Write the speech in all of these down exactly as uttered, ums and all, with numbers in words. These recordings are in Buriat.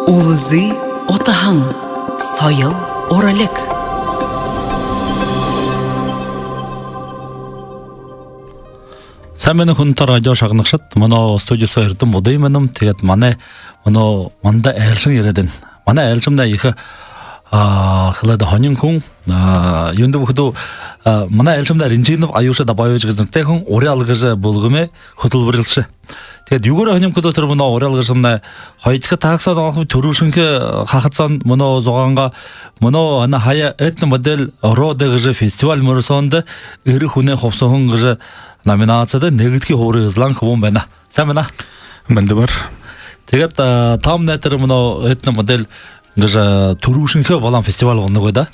Үлзы утаһан. Соёл, уралиг. Сайн байна, хүндэтэ радио шагнагшад. Мүнөө студи соо Эрдэм Будын байнам. Тиигээд манай мүнөө манда айлшан ерээд байна. Манай айлшамнай ехэ, а, хэлээд һонин хүн. А, юундэб гэхэдэ, а, манай айлшамнай Ринчинов Аюша Дабаевич гэжэ нэрэтэй хүн, «Уряал» гэжэ бүлгэмэй хүтэлбэрилэгшэ. Тиигээд юугээрээ һонин хүн гэхэдэ, тэрэ мүнөө «Уряал» гэжэ манай хоёрдохи такса зугаалха, түрүүшынхи хахад соонь мүнөө зугаангаа, мүнөө энэ һая «Этномодель рода» гэжэ фестиваль мүрысөөндэ эрэ хүнэй хубсаһан гэжэ номинацида нэгэдэхи һуури эзэлһэн хүн байна. Сайн байна. Мэндэ амар. Тиигээд, а, тамнай тэрэ мүнөө «Этномодель» гэжэ, а, түрүүшынхи болоһон фестиваль болоно гү даа.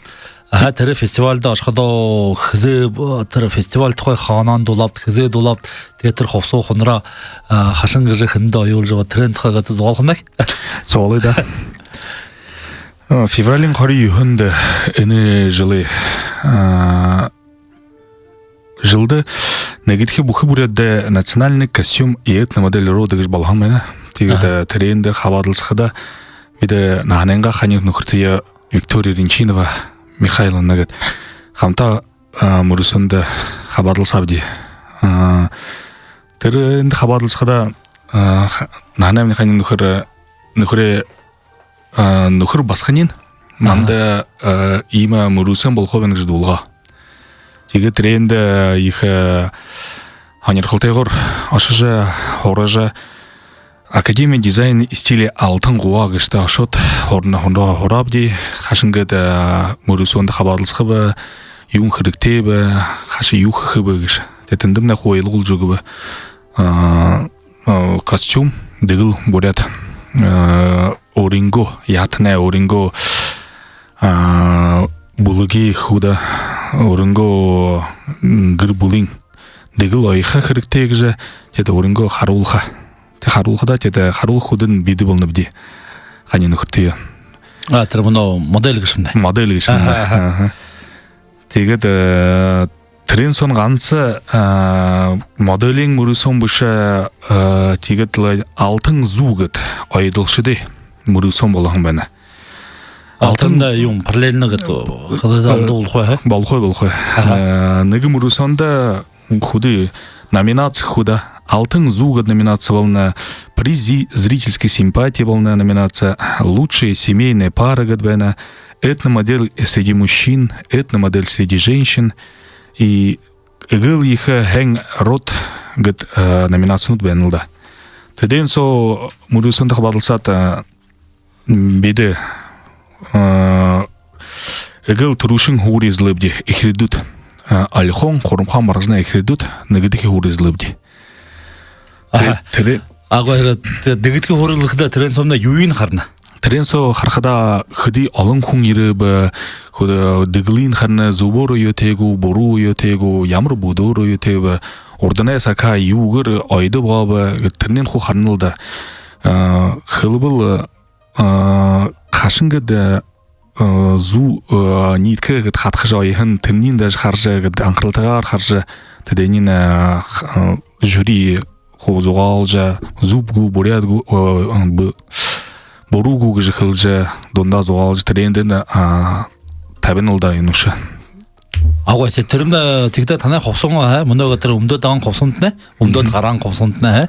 Аха, тэрэ фестивальда ошоходоо хэзээ, а, тэрэ фестиваль тухай хаанаһаа дуулаабта, хэзээ дуулаабта, тиигээд тэрэ хубсаһа хунараа, а, хайшан гэжэ, хэндэ оёулжа абаа, тэрээн тухай гээд зугаалхамнай. Зугаалая даа. А, февралиин хорин юһэндэ энэ жэлэй, а, жэлдэ нэгэдэхи бүхы буряадай «Национальный костюм и этномодель рода» гэжэ болоһон байна. Тиигээд, аха, э, тэрээндэ хабаадалсахадаа, бидэ наһанайнгаа хани нүхэртэеэ Виктория Ринчинова Михайловна гээд хамта, э, мүрысөөндэ хабаадалсаабди. Э, тэрээндэ хабаадалсахадаа, э, ха-, наһанаймни хани нүхэр, э, нүхэрэй а, нүхэр басаганиинь, аха, манда, а, иимэ мүрысөөн болохо байна гэжэ дуулгаа. Тиигээд тэрээндэ, а, ехэ, а, һонирхолтойгоор ошожо, һуража, Академия дизайна и стиля «Алтан гуа» гэжэ тээ ошоод, һурана, һура-, һураабди, хайшан гээд, а, мүрысөөндэ хабаадалсахаб, юун хэрэгтэйб, хайшан юу хэхэб гэжэ. Тиигээд тэндэмнай хуу ойлгуулжа үгэбэ. А, а, костюм, дэгэл буряад, а, өөрынгөө, яһатанай өөрынгөө, а, бүлэгэй хуу даа, өөрынгөө, м, гэр бүлын дэгэл оёхо хэрэгтэй гэжэ, тиигээд өөрынгөө харуулха. Тиигээд харуулхадаа, тиигээд харуулха хүнүүдынь бидэ болонобди. Хани нүхэртэеэ. А, тэрэ мүнөө модель гээшэмнай. Модель гээшэмнай. Аха, аха. Аха. Тиигээд, э, тэрээн соонь ганса, а, моделиин мүрысөөн бэшэ, а, тиигээд лэ «Алтан зүү» гээд оёдолшодой мүрысөөн болоһон байна. Алтан, алтан да юм, параллельно гээд, э, хэлэжэ, э, алдуулхагүй, аха? Болохогүй, болохогүй. Аха. Э, нэгэ мүрысөөндэ хуу даа номинаци хуу даа. «Алтан зүү» гээд номинаци болоно, «Приз зрительской симпатии» болоно номинаци, «Лучшая семейная пара» гээд байна, «Этномодель среди мужчин», «Этномодель среди женщин». И эгээл ехэ «Һайн род» гээд, э, номинацинууд байна лэ даа. Тэдэн соо мүрысөөндэ хабаадалсаад, э, бидэ, э, эгээл түрүүшын һуури эзэлээбди, эхирэдүүд. Э, Ольхон, Хурамхаан, Баргажанай эхирэдүүд нэгэдэхи һуури эзэлээбди. Аха. Тэ-, тэрэ- Аха, иигээд, тэ-, нэгэдэхи һуури эзэлхэдэ, тэрээн соомнай юуень харана? Тэрээн соо харахада, хэды олон хүн ерээб, хэ-, дэгэлынь харана, зүбөөр оёотой гү, буруу оёотой гү, ямар бүдөөр оёотой бэ, урданай сагһаа юугээр оёдоо байгааб, тэрэнээ хуу харана лэ даа. Э, хэлэбэл, э, хайшан гээд, э, зүү, э, ниидэхэ гээд хадхажа оёһон, тэрэниинь даже хаража гээд, анхаралтайгаар хаража, тэдэнэй, э, х-, э, жюри хуу зугаалжа, зүб гү, буряад гү, э, б-, буруу гү гэжэ хэлэжэ, дундаа зугаалжа, тэрээндэнь, э, табина лэ даа юуншье. Аха, тэ-, тэрэмнай, э, тиихэдэ танай хубсаһан, аха, мүнөө гээд тэрэ үмдөөд байгаа хубсаһантнай, үмдөөд гараһан хубсаһантнай, аха.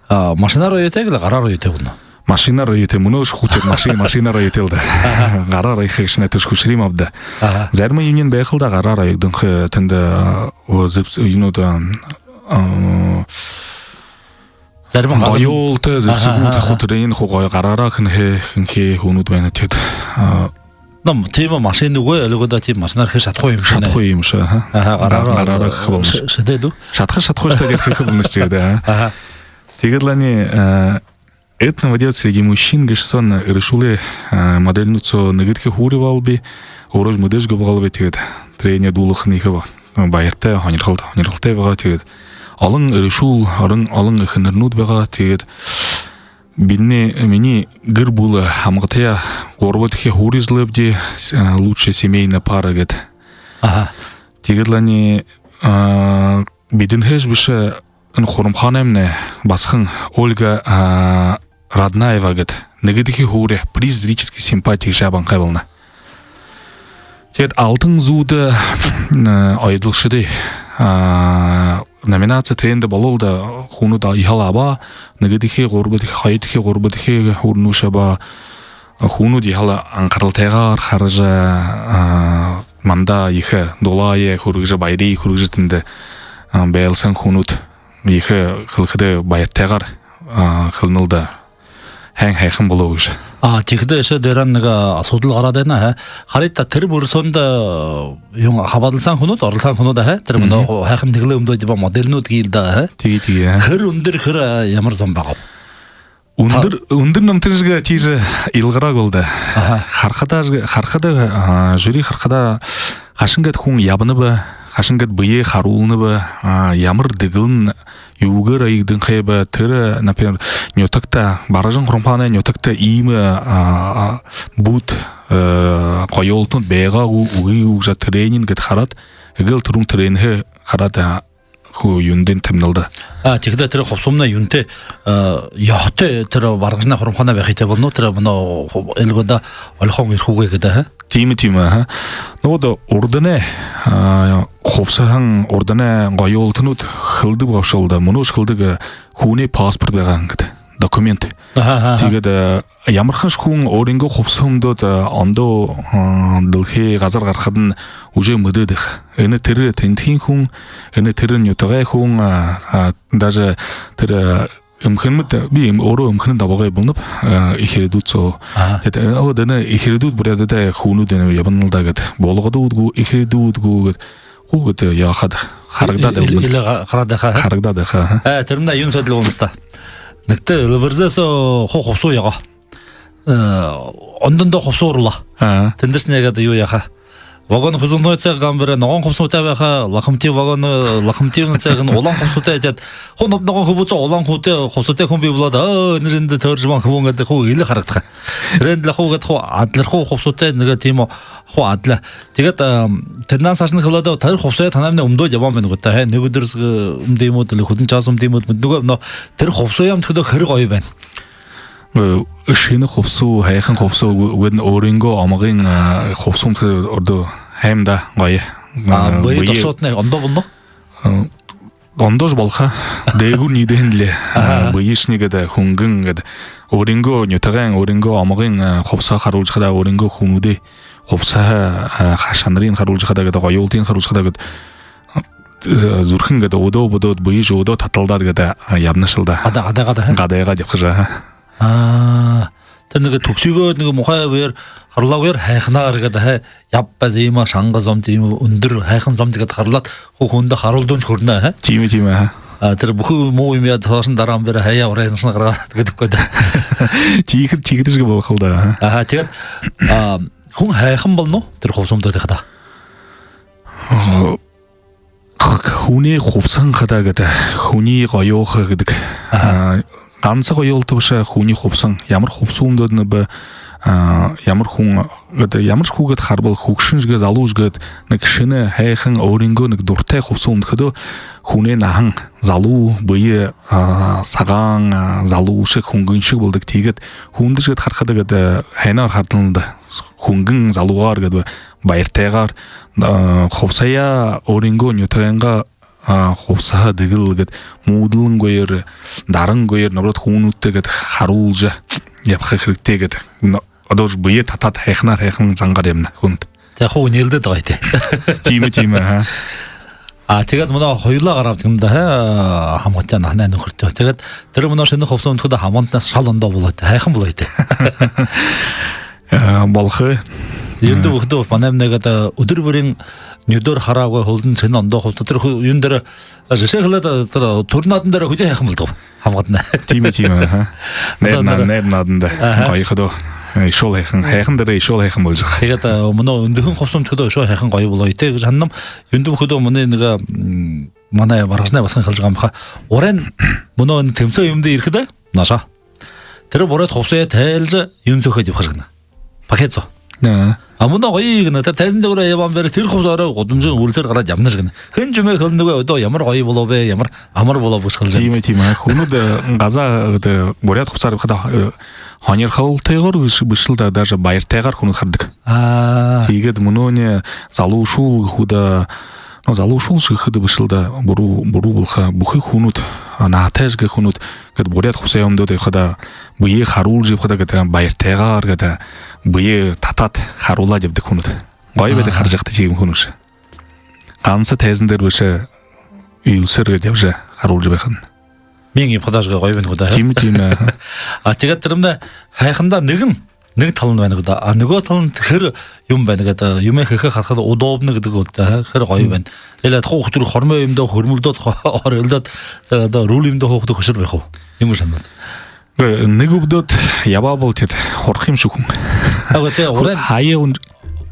А, машинаар оёотой гү, али гараар оёотой гү? Машинаар оёотой, мүнөөшье хуу тиигээд маши-, машинаар оёотой лэ даа. Аха. Гараар оёхо гээшэнь тиишэ хүшэр юм ааб даа. Аха. Зарим юумэн байха лэ даа, гараар оёгдохо, тэндэ, э, о, зэбс-, юунууд, э, э, Зарим газар гоёолтой, аха, зэбсэгүүд, аха, хуу, тэрэнь хуу гоё гараараа хэнхэ, хэнхэ хүнүүд байна, тиигээд, а. Ну, тиимэ машина үгы, али гү даа, тиимэ машинаар хэжэ шадахагүй юм шэнги. Шадахагүй юм шэнги, аха. Аха, га-, гараараа, гараараа хэхэ болоно. Ш-, шэдээ дүү? Шадаха, шадахагүй шэнги, тиигээд, аха. Аха. Тиигээд лэ ани, а, «Этномодель среди мужчин» гэжэ соонь эрэшүүлэй, а, модельнүүд соо нэгэдэхи һуури болооб, өөрөөшье мэдээжэ гү болооб, тиигээд тэрэнээ дуулахань ехэ ба-, баяртай, һонирхол-, һонирхолтой байгаа. Тиигээд олон эрэшүүл, олон, олон эхэнэрнүүд байгаа. Тиигээд бидэнэй, минии гэр бүлэ хамгатаяа гурбадахи һуури эзэлээбди, с-, а, «Лучшая семейная пара» гээд. Аха. Тиигээд лэ ани, а, бидэнһээшье бэшэ, энэ Хурамхаанаймнай басаган Ольга, а, Раднаева гээд нэгэдэхи һуури, приз зрительской симпатии гэжэ абанхай болоно. Тиигээд алтан зүүдэ, э, оёдолшодой, а, номинаци тэндэ болоол даа, хүнүүд ехэл абаа, нэгэдэхи, гурбадахи, хоёрдохи, гурбадахи һууринуудые абаа, хүнүүд ехэл анхаралтайгаар хаража, а, манда ехэ дулаае хүргэжэ, баярые хүргэжэ тэндэ, а, байлсаһан хүнүүд ехэ хэлэхэдэ баяртайгаар, а, хэлэнэл даа. Һайн һайхан болоо гэжэ. А, тиихэдэ үшөө дээрэнь нэгэ асуудал гараад байна, ха. Харыт даа, тэрэ бүрисөөндэ, э, юун, хабаадалсаһан хүнүүд, оролсоһон хүнүүд, ха. Тэрэ мүнөө һайхан тэгэлээ үмдөөд ябаа модельнүүд гээл даа, ха. Тиигээ, тиигээ, ха. Хэр үндэр, хэр, э, ямар зон байгааб? Үндэр, үндэр намтар жэшээ тиижэ илгараагүй л даа. Аха. Харахада, харахада, а, жюри харахада, хайшан гээд хүн ябанаб, хайшан гээд бэеэ харуулнаб, а, ямар дэгэлэн юугээр аягданхайб, тэрэ, например, нютагта, Баргажан хурамхаанай нютагта иимэ, а, а, бүд, э, гоёолтонууд байгаа гү, үгы гү гэжэ тэрээниие гээд хараад, эгээл түрүүн тэрээниие хараад, а, хуу юундэнь тэмнэлдэ. А, тиихэдэ тэрэ хубсаһамнай юунтэй, э, ёһотой тэрэ Баргажанай хурамхаанай байхатай болоно, тэрэ мүнөө ху-, эльгээдэ олохон ерэхэгүйгээд, ха? Тиимэ, тиимэ, аха. Ну вот, урданай, а, хубсаһан, урданай гоёолтонууд хэлэдэг болошоо л даа. Мүнөөшье хэлэдэг, э, хүнэй паспорт байгаа гээд, документ. Аха, аха, аха. Тиигээд, э, ямарханшье хүн өөрынгөө хубсаһа үмдөөд, э, ондоо, э, дэлхэй газар гарахадань уже мэдээдэг. Энэ тэрэ тэндэхи хүн, энэ тэрэ нютагай хүн, а, а, даже тэрэ, э, эмхэнүүд, би эм-, өөрөө эмхэнүүд абагай болоноб, э, эхирэдүүд соо. Аха. Тиигээд, э, вот энэ эхирэдүүд буряадай хүнүүд энэ ябанал даа гээд, болгодууд гү, эхирэдүүд гү гээд, хуу гээд, э, яахада харагдаад, э, э, байна. Ил-, илэ га-, хараад байха, ха? Харагдаад байха, ха? Э, тэрэмнай юун сэдьхэл болоно һэн даа. Нэгэтэ элбэрзэ соо хуу хубсаһа ягаа. Э, ондо ондоо хубсаһа оруулаа. Аа. Тэндэшни гээд юу яаха. Вагон хүзүүнэй цаг гамбарай ногоон хубсаһатай байха, локомотив вагон, э, локомотивнай цагынь улаан хубсаһатай гээд. Хуу ноб ногоон хүбүүцэ улаан хубсаһатай, хубсаһатай хүн бии болоод, аа, энэ жэндэ тойржо байгаа хүбүүн гээд хуу илэ харагдаха. Тэрээндэ лэ хуу гээд хуу адляар хуу хубсаһатай нэгэ тиимэ хуу адляа. Тиигээд, ам, тэрэнһээ саашань хэлээд, тэрэ хубсаһые танаймнай үмдөөд ябаһан байна гүт даа, ха? Нэгэ үдэр, э, үмдөө юм гү, дали хэдэн час үмдөө юм гү, мэдэнэгүйб, но тэрэ хубсаһые үмдэхэдөө хэрэг гоё байна. Э, шэнэ хубсаһа, һайхан хубсаһа үгы-, үгы даа өөрынгөө омогой, а, хубсаһа үмдэхэдэ ордо һайн даа, гоё. А, э, бэе, бэе досоотнай ондоо болоно? Э, ондоошье болохо. Дээгүүр ниидэһэн лэ. Аха. Э, бэешни гээд, хүнгэн гээд. Өөрынгөө нютагай, өөрынгөө омогой, э, хубсаһа харуулжа хадаа, өөрынгөө хүнүүдэй хубсаһа, э, ха-, шанарынь харуулжа хадаа гээд, гоёолтынь харуулжа хадаа гээд, э, зүрхэн гээд, өөдөө бодоод, бэешье өөдөө таталдаад гээд, э, ябанаш л даа. Гада-, гадаа, гада, ха? Гадаа, гадаа ябахаш, аха. Аа, тэрэ нэгэ түгсыгөө нэгэ муухай бэеэр харуулаагүйгөөр, һайханаар гээд, ха, ябаа, зэ, иимэ шанга зомди, иимэ үндэр һайхан зомди гээд харуулаад, хуу хүндэ харуулдууншье хүрэнэ, ха? Тиимэ, тиимэ, ха. А, тэрэ бүхы муу юумые саашань дараан бэеэрээ һаяа урайншань гаргаад гэдэг гээд. Тиихэдэ, тиихэдэ жэшээ болохол даа, ха? Аха, тиигээд, а, хүн һайхан болоно гү тэрэ хубсаһа үмдөөд байхадаа? Хүнэй хубсаһан хадаа гээд, хүниие гоёохо гэдэг. Аха. А, ганса гоёолто бэшэ, хүнэй хубсаһан. Ямар хубсаһа үмдөөд байнаб, а, ямар хүн гээд, ямаршье хүүгэд харабал, хүгшэншье гээд, залуушье гээд, нэгэ шэнэ, һайхан, өөрынгөө нэгэ дуратай хубсаһа үмдэхэдөө, хүнэй наһан, залуу, бэе, а, сагаан, а, залуушаг, хүнгэншэг болодог. Тиигээд хүндэшье гээд харахада гээд, а, һайнаар харагдана л даа. Хүнгэн залуугаар гээд, баяртайгаар, а, хубсаһаяа, өөрынгөө нютагайнгаа, а, хубсаһа дэгэл гээд, муудалангүйгөөр, дарангүйгөөр, наоборот, хүнүүдтэ гээд харуулжа ябаха хэрэгтэй гээд. Но, одоошье бэеэ татаад, һайханаар, һайхан зангаар ябана хүнүүд. Тэ, хуу үнеэлдээд байгаа тээ. Тиимэ, тиимэ, аха. А, тиигээд мүнөө хоюулаа гаргабди даа, ха, хамгадаа, наһанай нүхэртөө. Тиигээд тэрэ мүнөө шэнэ хубсаһа үмдэхэдөө хамгадатнай шал ондоо болоо тээ, һайхан болоо тээ. Э, болохо. Юундэб гэхэдэ, манайм нэгэ, э, үдэр бүриин нюдөөр хараагүй, һүүлдэнь шэнэ ондоо хубсаһа. Тэрэ ху-, юун дээрэ, э, жэшээ хэлээд, э, тэрэ түрэ наадан дээрэ хэды һайхан болодог хамгадатнай. Тиимэ, тиимэ, аха. Найр наа-, найр нааданда. Аха. Гоёходоо, э, үшөөл һайхан. Һайхан дээрээ үшөөл һайхан болжо байгаа. Тиигээд, э, мүнөө үндэһэн хубсаһа үмдэхэдөө үшөө һайхан гоё болоо тээ гэжэ һананам. Юундэб гэхэдэ, мүнөө нэгэ, м, манай Баргажанай басаган хэлэжэ байгаа юм ха. Урайн мүнөө энэ тэмсээн юумэндэ ерэхэдэ, наашаа, тэрэ буряад хубсаһаяа тайлажа, юун соо хээд ябаха шэг гэнэ. Пакет соо. А мүнөө гоё гэнэ, тэрэ тайзан дээгүүрээ ябаһан бэеэр тэрэ хубсаһаараа гудамжын үйлсөөр гараад ябанаш гэнэ. Хэн юумэ хэлэнэгүй, одоо ямар гоё болоо бэ, ямар амар болоо бэ гэжэ хэлэнэ. Тиимэ, тиимэ. Хүнүүд, э, газаа, э, буряад хубсаһаар ябахада, э, һонирхолтойгоор бэшэ, бэшэ лэ даа, даже баяртайгаар хүнүүд харадаг. Аа. Тиигээд мүнөөнэй залуушуул гэхэ гү даа, ну, залуушуул гэхэдэ бэшэ лэ даа, буруу, буруу болохо. Бүхы хүнүүд, а, наһатайшье хүнүүд гээд буряад хубсаһа үмдөөд ябахада, бэеэ харуулжа ябахада гээд баяртайгаар гээд бэеэ татаад харуулаад ябадаг хүнүүд. Гоё байдаг. Аа. Хаража ябахада тиимэ хүнүүдшье. Ганса тайзан дээрэ бэшэ, үйлсөөр гээд ябажа харуулжа байхань. Миин ябахадашье гоё байна гү даа. Тиимэ, тиимэ, аха. А, тиигээд тэрэмнай һайхандаа нэгэн, нэгэ талань байна гү даа. А, нүгөө талань хэр юм байна гээд, юумэ хэхэ хахад удобно гэдэг бол даа, хэр гоё байна. Тиигээд хуу тэрэ хормой юумэндэ хөрмөлдөөд, хо-, орёолдоод, тэрэ одоо руль юумэндэ һуухада хүшэр байха гү? Юун һананат? Бэ, нэгэ үбдөөд ябаа бол тэдэ һураха юм шэнги хүн. Агаа, тэ, уран хаяа үн-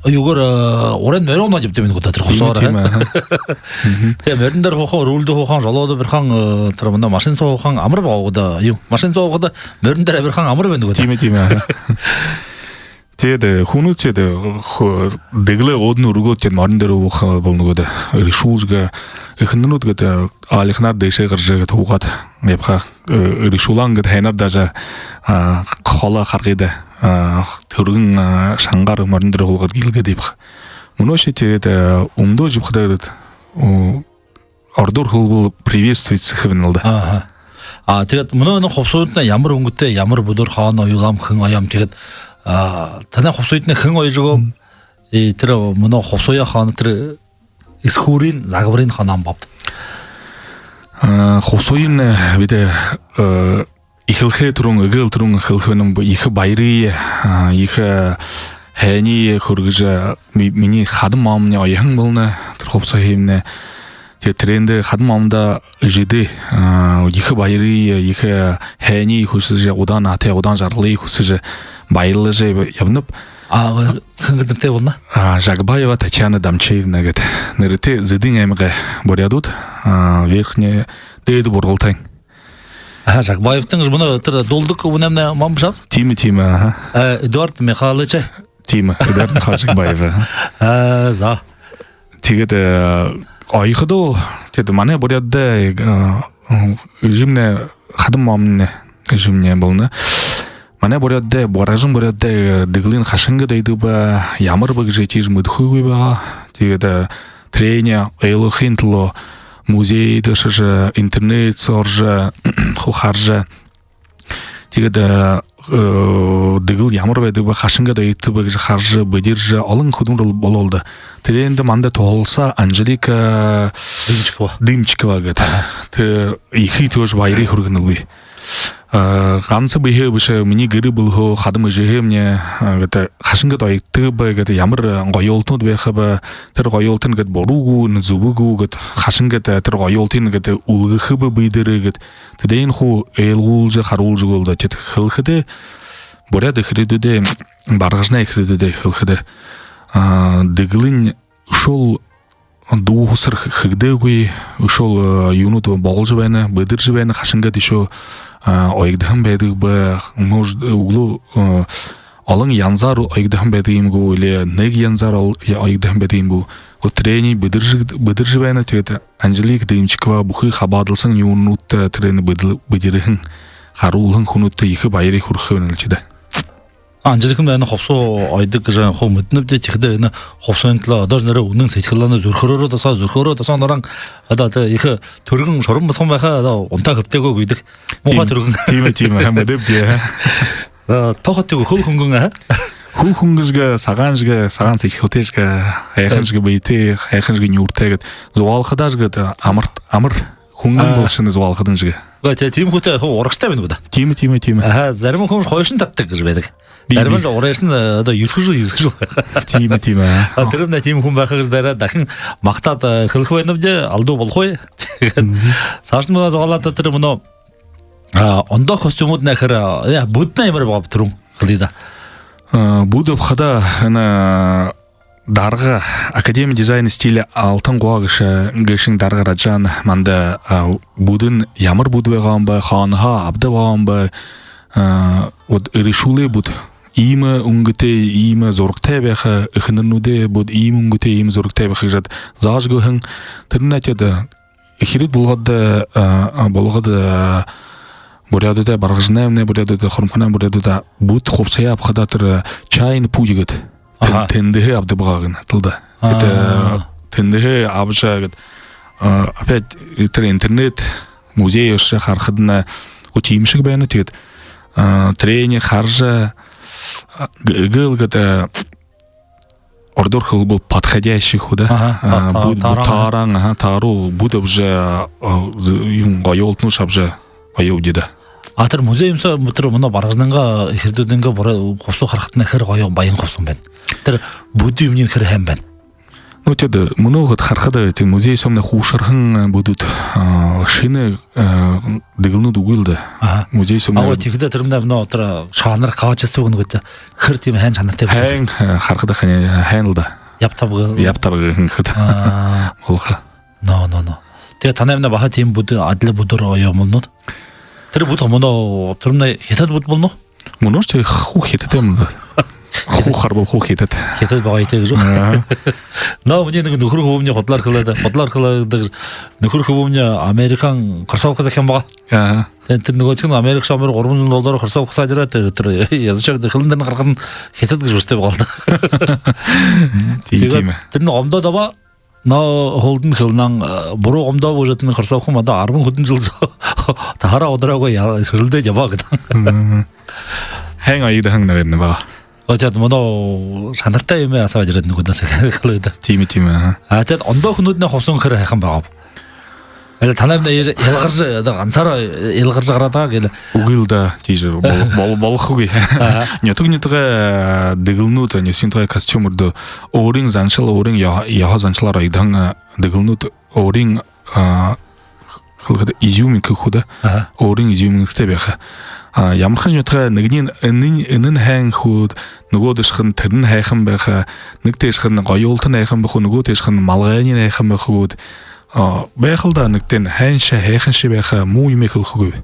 юугээр, э, уран морин унаад ябадаг байна гү даа тэрэ хубсаһаар, тиимэ, а? Аха. Мгм. Тэ, морин дээрэ һуухань, рульдэ һуухань, жолоодо барихань, э, тэрэ мүнөө машина соо һуухань амар байгаа гү даа. Юу, машина соо һуухада морин дээрэ барихань амар байна гү даа. Тиимэ, тиимэ, аха. Тиигээд, э, хүнүүд тиигээд, э, хө-, дэгэлээ өөдэнь үргөөд, тиигээд морин дээрэ һууха болоно гү даа. Решүүлжэ, эхэнэрнүүд гээд, э, аалиханаар дээшээ гаража гээд һуугаад ябаха, э, решүүлэн гээд һайнаар даже, а, холо харгыда, а, түргэн, а, шангаар морин дээрэ һуулгаад гүйлгээд ябаха. Мүнөөшье тиигээд, э, үмдөөжэ ябахада гээд, у, ородоор хэлэбэл приветствуется гэхэ юм лэ даа. Аха. А, тиигээд мүнөө энэ хубсаһануудтнай ямар үнгэтэй, ямар бүдүүр, хаана оёулам, хэн оёом, тиигээд, а, танай хубсаһыетнай хэн оёжо үгөө? Мм. Э, тэрэ мүнөө хубсаһаяа хаана тэрэ эсхүүрынь, загбарынь хаана абаабта? А, хубсаһыень, э, бидэ, э, эхилхын түрүүн, эгээл түрүүн хэлэхэ байнаб, ехэ баярые, а, ехэ, э, һайниие хүргэжэ, ми-, минии хадам маамни оёһон болоно тэрэ хубсаһыемнай. Тиигээд тэрээндэ хадам маамда эжыдээ, а, ехэ баярые, ехэ, э, һайниие хүсэжэ, удаан наһатай, удаан жаргалые хүсэжэ, баярлажа ябанаб. А, хэн гэжэ нэрэтэй болоно? А, Жагбаева Татьяна Дамчеевна гээд. Нэрэтэй, Зэдын аймагай буряадууд, а, Верхний, Дээдэ Бургалтайн. Аха, Жагбаевтан гэжэ мүнөө тэрэ дуулдаг хүнэймнай маам бэшэ аабза? Тиимэ, тиимэ, аха. Э, Эдуард Михайлович. Тиимэ, Эдуард Михайлович Жагбаев, аха. А, за. Тиигээд, э, оёходоо, тиигээд манай буряадта, э, эжымни хадам маамни, эжымни болоно. Манай буряадта, Баргажан буряадта, э, дэгэлынь хайшан гээд оёдог бэ, ямар бэ гэжэ тиижэ мэдэхэгүй байгаа. Тиигээд, э, тэрэниие ойлгохын түлөө музейдэ ошожо, интернет соо орожо, хуу хаража. Тиигээд, э, э, дэгэл ямар байдаг бэ, хайшан гээд оёдог бэ гэжэ хаража, бэдэржэ, олон хүдэлмэри болоо лэ даа. Тэрээндэ манда туһалсаа Анжелика Дымчикова. Дымчикова гээд. Аха. Тэ, ехэ тоже баярые хүргэнэлби. Э, ганса бэеһээ бэшэ, минии гэр бүлэһөө, хадам эжыһээмни, э, гээд, хайшан гээд оёдог бэ гээд, ямар, э, гоёолтонууд байха бэ, тэрэ гоёолтонууд гээд буруу гү, энэ зүб гү гээд, хайшан гээд, э, тэрэ гоёолтонууд гээд үлгэхэ бэ бидэ дээрээ гээд, тэдэнь хуу ойлгуулжа, харуулжа үгөө лэ даа. Тиигээд хэлэхэдээ, буряад эхиридүүдээ, Баргажанай эхиридүүдээ хэлэхэдээ, а, дэгэлынь үшөөл дууһасар хэгдээгүй, үшөөл, э, юунууд боложо байна, бэдэржэ байна, хайшан гээд үшөө, а, оёгдоһон байдаг бэ, может, үглөө, э, олон янзаар оёгдоһон байдаг юм гү, или нэгэ янзаар ол-, оёгдоһон байдаг юм гү? Вот тэрэниие бэдэржэ, бэдэржэ байна. Тиигээд Анжелика Дымчикова бүхы хабаадалсаһан юумэнүүдтэ тэрэниие бэдэр-, бэдэрһэн, харуулһан хүнүүдтэ ехэ баярые хүргэхэ байнал даа. Анжеликамнай энэ хубсаһа оёдог гэжэ хуу мэдэнэбди, тиихэдээ энэ хубсаһын түлөө одоошье нээрээ үнэн сэдьхэлээрээ, зүрхөөрөө дасаа, зүрхөөрөө дасаа, нууран, одоо, тэ, ехэ түргэн шуран басаган байха, одоо унтаа хэбтэйгөө гүйдэг. Муухай түргэн. Тиимэ, тиимэ, мэдэбди. А, тохо тиигээ хүл хүнгэн, а? Хүл хүнгэн шэнги, сагаан шэнги, сагаан сэдьхэлтэй шэнги, һайхан шэнги бэетэй, һайхан шэнги нюуртай гээд. Зугаалхадаа шэнги, тэ, амар, амар хүнгэн, а, болошоно зугаалхадань шэнги. Гэ, тэ, тиимэ хүнтэй хуу урагшатай байна гү даа? Тиимэ, тиимэ, тиимэ. Аха, зарим хүн хойшонь татдаг гэжэ байдаг. Би, зарим би. Хүн урагшань, э, одоо юрхэлжэ, юрхэлжэ. Тиимэ, тиимэ, а. А, тэрэмнай тиимэ хүн байха гэжэ дээрээ дахин магтаад, э, хэлэхэ байнабди, алдуу болохогүй. Мгм. Саашань мүнөө зугаалаад, тэрэ мүнөө, а, ондоо костюмууднай хэр, э, бүднай ямар байгааб, түрүүн хэлыт даа. Э, бүд абахада, энэ, дарга, Академия дизайна и стиля «Алтан гуа» гэжэ, гэшэн дарга Раджан манда, а, бүдынь ямар бүд байгаа юм бэ, хаанаһаа абадаг байгаа юм бэ, а, вот, эрэшүүлэй бүд, иимэ үнгэтэй, иимэ зурагтай байха, эхэнэрнүүдээ бүд иимэ үнгэтэй, иимэ зурагтай байха гэжэ зааж үгөө һэн. Тэрэнээ тиигээд, э, эхирид болгоод, э, а, болгоод, э, буряадуудаа, Баргажанай буряадуудаа, Хурамхаанай буряадуудаа бүд хубсаһаа абахадаа тэрэ, э, чайный путь гээд. Тэн-, Аха. Тэндэһээ абадаг байгаа гэнэ, тэлдэ. Тиигээд, э, Аа. Тэндэһээ абажа гээд, э, опять тэрэ интернет, музей ошожо харахадань, хуу тиимэ шэг байна. Тиигээд, э, тэрэниие хаража, э, г-, гэл гээд, э, ородоор хэлэбэл подходящий хуу даа. Аха, та-, А, та-, бүд, бүд тааран. Тааран, аха, тааруу бүд абажа, э, з-, юун, гоёолтонуудые абажа, гоёо үгы даа. А тэрэ музей юм соо, тэрэ мүнөө Баргажанайнгаа, эхиридүүдтэйнгээ буряад хубсаһа харахадань хэр гоё, баян хубсаһан байна. Тэрэ бүд юумэниинь хэр һайн байна. Ну, тиигээд мүнөө гээд харахада, тэрэ музей соомнай хуушарһан, э, бүдүүд, а, шэнэ, э, дэгэлнүүд үгы л даа. Аха. Музей соомнай. А вот тиихэдэ тэрэмнай мүнөө тэрэ шанар, качество гэнэ гү, хэр тиимэ һайн шанартай бүд. Һайн, э, харахада һайн, һайн л даа. Яб таб гэ-, Яб таб гэхэ юм гээд. Аа. Болохо. Но, но, но. Тиигээд танаймнай баһа тиимэ бүд, адли бүдөөр оёо юм болоно. Тэрэ бүд мүнөө тэрэмнай Хитад бүд болоно. Мүнөө шье хуу Хитад юм даа. Хуу харабал хуу Хитад. Хитад байгаа юм тээ гэжэ. Аха. Но, минии нэгэ нүхэр хүбүүмни худалаар хэлээд, худалаар хэлээд, нүхэр хүбүүмни Америкын кроссовка захяан байгаа. Аха. Тиигээд тэрэ нүгөөшэнь Америкаһаа гурбан зуун доллараар кроссовка саажа ерээ, тэрэ, тэрэ язычок дээрэ хэлэн дээрэнь гарахадань Хитад гэжэ бэшээтэй байгаа л даа. Тиимэ, тиигээд тиимэ. Тэрэнь гомдоод абаа, но һүүлдэнь хэлэнэ, э, буруу гомдоо бэшэ, тэрэ кроссовка манда арбан хэдэн жэл соо таһараа удараагүй, я-, шэрэлдээд ябаа гэдэг. Мгм. Һайн оёдо һэн, наверное, байгаа. Ой, тиигээд мүнөө шанартай юумэ асаража ерээд, нүгөөдэнь хэлээд. Тиимэ, тиимэ, аха. А тиигээд ондоо хүнүүднэй хубсаһан хэр һайхан байгааб? Али танаймнай ил-, илгаржа, одоо гансаараа илгаржа гараад байгаа гү, али? Үгы л даа, тиижэ бол-, бол-, болохогүй. Аха. Нютаг нютагай, э, дэгэлнүүд, нютаг нютагай костюмнууд, өөрын заншал, өөрын ёһо-, ёһо заншалаар оёдоһон, э, дэгэлнүүд, өөрын, э, хэлэхэдэ, изюминка хуу даа. Аха. Өөрын изюминкатай байха. А, ямарханшье нютагай нэгэнь энэнь, энэнь һайн хуу, нүгөөдэшхэнь тэрэнь һайхан байха, нэгэ тээшэхэнь гоёолтонь һайхан байха, нүгөө тээшэхэнь малгайнь һайхан байха гү. А, байха л даа, нэгэтэнь һайншье, һайханшье байха, муу юумэ хэлэхэгүй.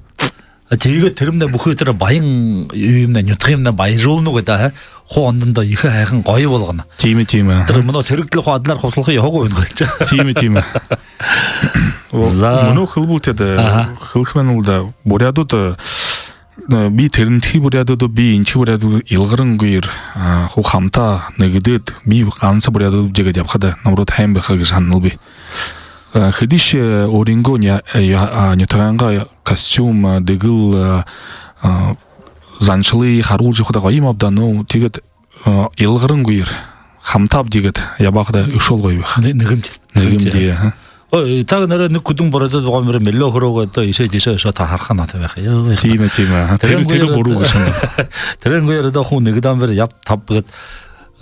А, тиигээд тэрэмнай бүхы тэрэ баян юумэнэй, нютагаймнай баяжуулна гү даа, ха? Хуу ондоо ехэ һайхан гоё болгоно. Тиимэ, тиимэ. Тэрэ мүнөө сэрэгтэл хуу адляар хубсалха ёһогүй байна гү даа. Тиимэ, тиимэ. О, За. Мүнөө хэлэбэл тиигээд, Аха. Хэлэхэ юм бол даа, буряадууд, э, би тэрэнтэхи буряадууд, би энэтэхи буряадууд илгарангүйгөөр, а, хуу хамта нэгдээд, би ганса буряадууд гээд ябахада, наоборот, һайн байха гэжэ һананал би. Э, хэдышье, э, өөрынгөө ня-, э, я-, а, нютагайнгаа костюм, а, дэгэл, а, а, заншалые харуулжа ябахада гоё юм ааб даа, но тиигээд, а, илгарангүйгөөр хамтаабди гээд ябахада үшөөл гоё байха. Нэ-, нэгэмди. Нэгэмди, Нэгэмди. Аха. Ой, таг нэрэ нэгэ хүдэн буряадууд байгаа юм бэрэ, мэлөө хөрөөгөө, одоо ишээ тиишээ ошоо таһарха наада байха. Ёо, Тиимэ, тиимэ. Аха. Тэрэн Тэрэ, тэрэ гуяар буруу одоо, гэжэ һанаа. Тэрэн гуяар одоо хуу нэгдэ ам бэрэ яб таб гээд,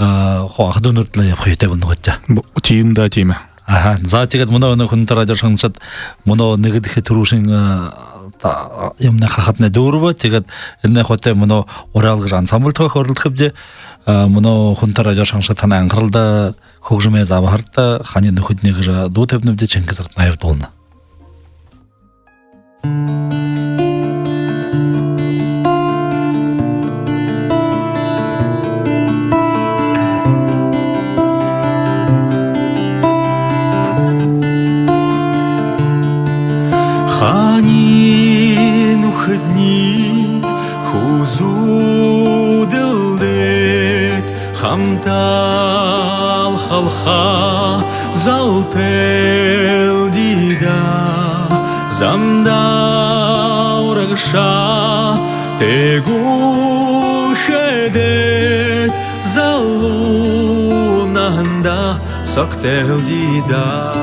а, хуу аха дүүнэртэлээ ябаха ёһотой болоно гээд даа. Бу-, тиимэ даа, тиимэ. Аха. За, тиигээд мүнөө энэ хүндэтэ радио шагнагшад, мүнөө нэгэдэхи түрүүшын, а, та-, юумэнэй хахаднай дүүрэбэ. Тиигээд энэ хойто мүнөө «Уряал» гэжэ ансамбльтаяа хөөрэлдэхэбди. А, мүнөө хүндэтэ радио шагнагшад, танай анхаралда «Хүгжэмэй забһарта», «Хани нүхэдни» гэжэ дуу табинабди, Чингис Ратнаев дуулана. Хани нүхэдни хүзүүдэлдээд, хамтаал халха залтайлди даа. Замда урагшаа тэгүүлхэдээ, залуу наһандаа согтоолди даа.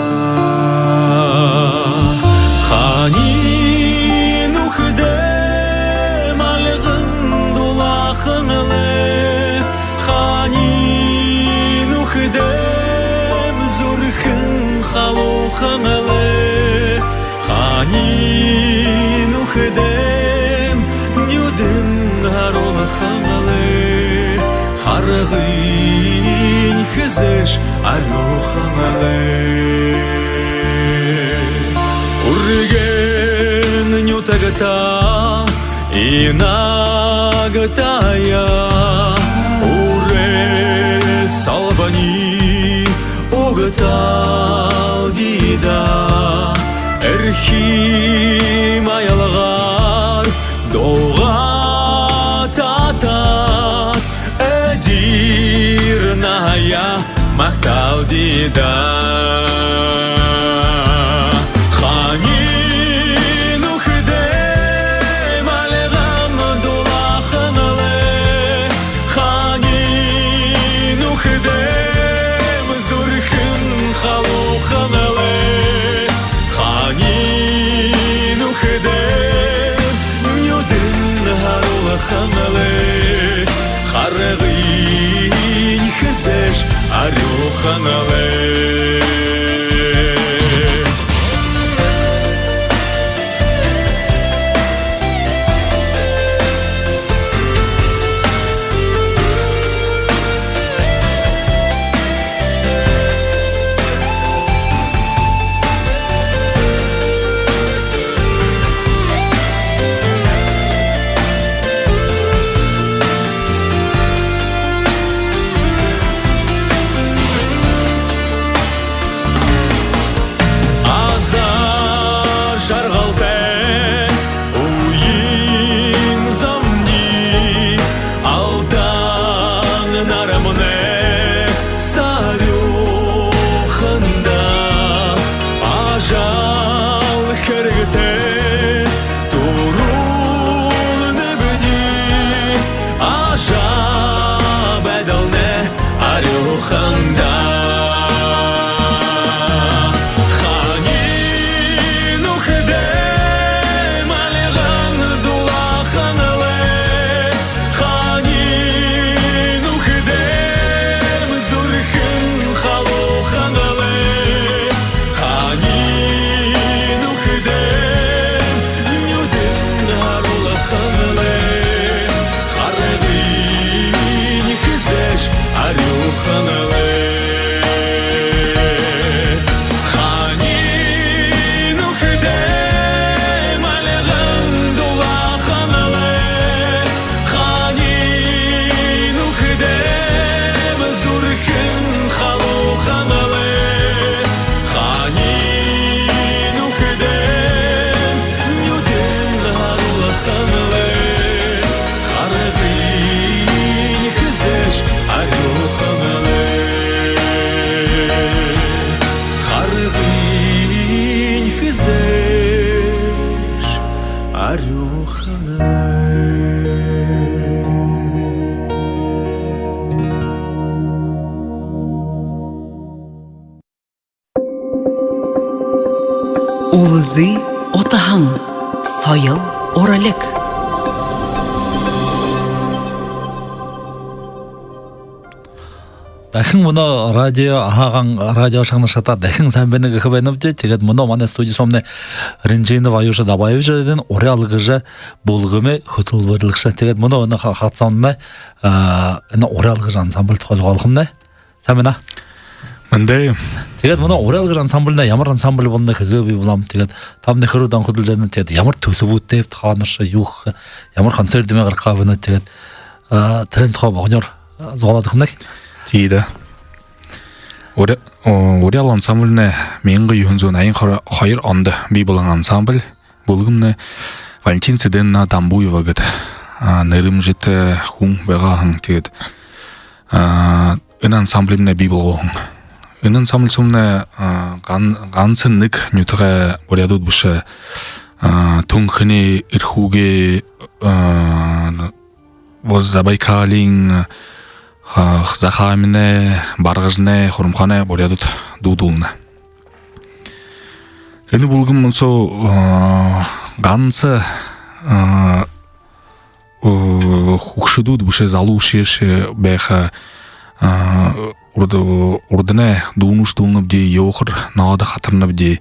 Хани нүхэдэйм альган дулаахан лэ, хани нүхэдэйм зүрхэн халуухан лэ, хани нүхэдэйм нюдэн харуулхан лэ, харгынь хэзээш арюухан лэ. Үргэн нютагтаа, инагтаяа Ида. Хаанай нүхэдөө мальган дуулаһан лэ, хаанай нүхэдөө зүрхэн халууһан лэ, хаанай нүхэдөө нюдэн һаруулһан лэ, харгынь хэзээш арюуһан лэ. Азар жаргалтай үеын зомнай алтан нарамнай сарюуһанда ажал хэрэгтэ түрүүлнэбди, ажабайдалнай арюуһанда. Хаанай нүхэдөө мальган дуулаһан лэ, хаанай нүхэдөө зүрхэн халууһан лэ, хаанай нүхэдөө нюдэн һаруулһан лэ, харгынь хэзээш арюуһан лэ. Хаанай нүхэдөө мальган дуулаһан лэ, хаанай нүхэдөө зүрхэн халууһан лэ, хаанай нүхэдөө нюдэн һаруулһан лэ, харгынь хэзээш арюуһан лэ. Харгынь хэзээш арюуһан лэ. Үлзы утаһан. Соёл, уралиг. Дахин мүнөө радио һагаан радио шагнагшадта дахин сайн байна гэхэ байнабди. Тиигээд мүнөө манай студи соомнай Ринжинов Аюша Дабаевич ерээд байна, «Уряал» гэжэ бүлгэмэй хүтэлбэрилэгшэ. Тиигээд мүнөө энэ ха-, хагасандань, а, энэ «Уряал» гэжэ ансамбль тухай зугаалхамнай. Сайн байна. Мэндэ. Тиигээд мүнөө «Уряал» гэжэ ансамбльнай ямар ансамбль болоноб, хэзээ бии болооб? Тиигээд таанад хэр удаан хүдэлжэ байнаб, тиигээд ямар түсэбүүдтэйбта, хаанашье юу хэхэ, ямар концертдэ гарахаб, тиигээд, а, тэрээн тухай богонёор, а, зугаалаад үгэнэ. Тиигээд. Уря-, о, «Уряал» ансамбльнай мянга юһэн зуун наян хоёр ондо бии болоһон ансамбль. Бүлгэмнай Валентина Цыденовна Дамбуева гээд, а, нэрэмжэтэ хүн байгаа һэн. Тиигээд, а, энэ ансамблимнай бии болгоһон. Энэ ансамбль соомнай, а, ган-, ганса нэгэ нютагай буряадууд бэшэ, а, Түнхэнэй, Эрхүүгэй, а, Забайкалиин, а, Захааминай, Баргажанай, Хурамхаанай буряадууд дуудуулна. Энэ бүлгэм соо, а, ганса, а, о, хүгшэдүүд бэшэ, залуушуулшье байха, а, урд-, урданай дуунуудые дуулнабди, ёохор наада хатарнабди,